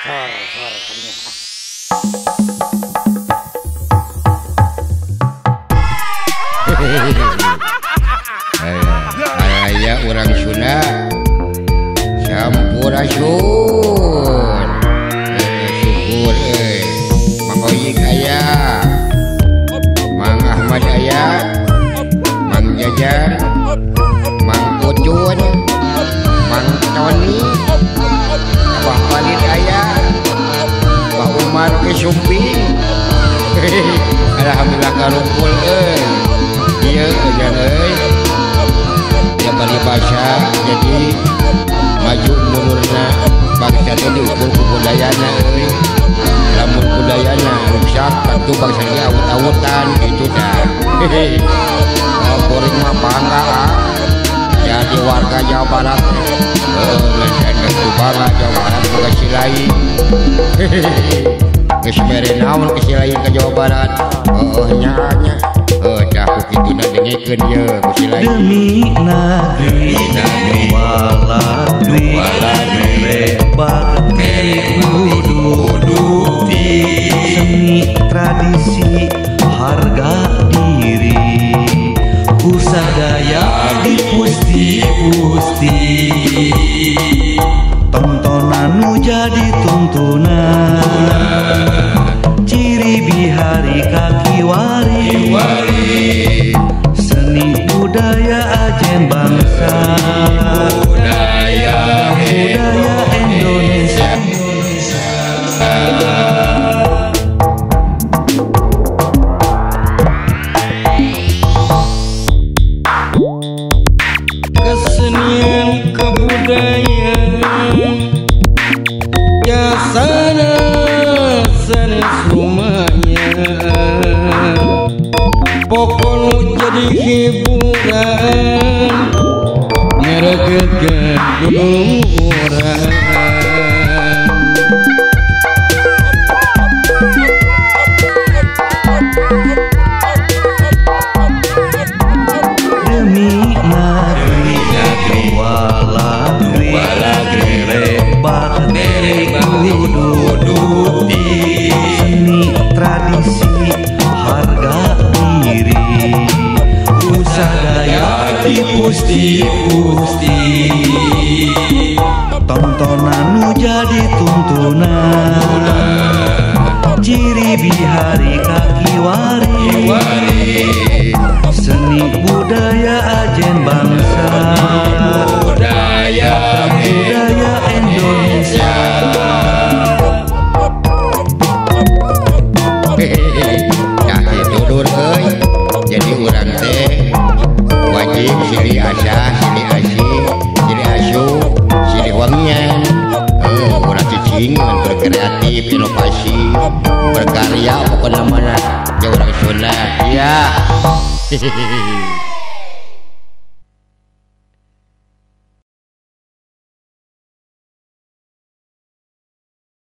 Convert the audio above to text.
Sor sor kadinya. Aya urang Sunda sampurasun. Syukur euy. Mang Oyik aya, Mang Ahmad aya, Mang Jajan, Mang Ucun, Mang Tony, Abah Walid aya, Pak Umar Sumping. Alhamdulillah karumpul euy. Ieu jan euy. Ya paribasa jadi maju mundurna bangsa teh diukur ku budayana euy. Lamun budayana rusak tentu bangsa ge awut-awutan gitu dah. Kalau kuring mah bangga jadi warga Jawa Barat. Geus bangga Jawa Barat boga silai. Geus mere naon ke silai ka Jawa Barat. Heueuh nya nya. Dah ku kituna dengekeun ye ku silai. Demi negeri waladi bakti kudu seni tradisi harga diri usadaya dipusti-pusti tontonan nu jadi tuntunan ciri bihari kaki wari seni budaya ajen bangsa budaya Indonesia. Kesenian kebudayaan jasana sanes rumahnya pokok jadi hiburan ngeregetkeun dulur-urang. Demi negeri walagri bakti kudu seni tradisi harga diri usadaya dipusti-pusti tontonan nu jadi tuntunan ciri bihari kaki wari seni budaya ajen bangsa budaya Indonesia. Nah itu lur euy. Jadi urang teh wajib silih asah, silih asih, silih asuh, silih wangian. Ulah cicingan, berkreatif, inovasi, berkarya pokokna mana ya urang Sunda. Iya. Hehehe.